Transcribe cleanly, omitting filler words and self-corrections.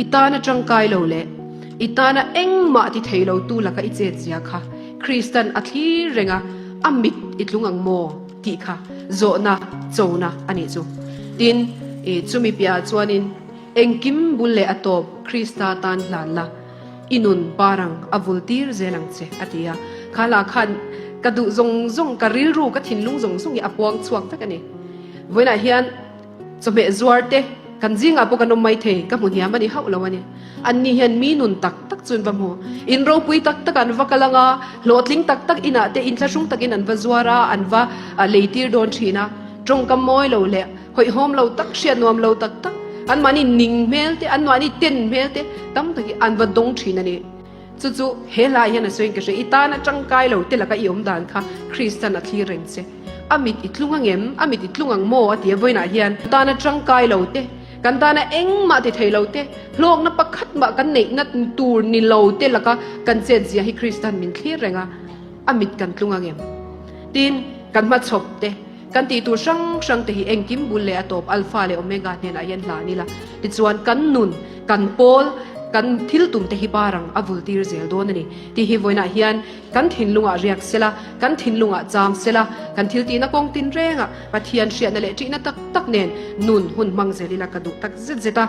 I tana tangkai lo leh i tana engmah ti thei lo tu laka i chet zia kha Kristan a thlir reng a, a mit i tlung ang maw tih kha zawhna chona a nih chu. Tin, i chumi piahah chuanin engkim bul leh a tawp Krista tan hlan la, i nun parang a vul tir zel ang che a ti a. Kha lah khan ka duh zawng zawng, ka rilru, ka thinlung zawng zawng hi a puang chhuak vek a ni. Vawiinah hian Chawhmeh zuar te kan zingah pawh kan awm mai thei, ka hmu hniam a ni hauh lo a ni. Anni hian mi nun tak tak chu an va hmu. In ropui tak tak an va kal ang a, hlawhtling tak tak inah te inthlahrung takin an va zuar a, an va lei tir dawn thin a. Tawngkam mawi lo leh hawihhawm lo tak, hriat nuam lo tak tak, anmahni ning hmel te, anmahni ten hmel te tam takin an va dawng thin a ni. Chu chu he hlai hian a sawiin ka hria, I tan a tangkai lo te laka i awm dan kha Kristan a thlir reng che. A mit i tlung ang em? A mit i tlung ang maw? a ti a vawiinah hian tan a tangkai lo te, kan tana engmah ti thei lo te, hlawkna pakhat mah kan neihna tur ni lo te laka kan chet zia hi Kristan min thlir reng a, a mit kan tlung ang em? Tin, kan hmachhawp te. Kan tih tur hrang hrang te hi engkim bul leh a tawp Alpha leh Omega hnenah hian hlan ila, tichuan kan nun, kan pawl, kan thil tum te hi parang a vul tir zel dawn a ni. Tih hi vawiinah hian kan thinlungah riak sela, kan thinlungah cham sela, kan thil tihna kawng tin rengah Pathian hriatna leh ṭihna tak tak nen nun hun hmang zel ila ka duh tak zet zet a.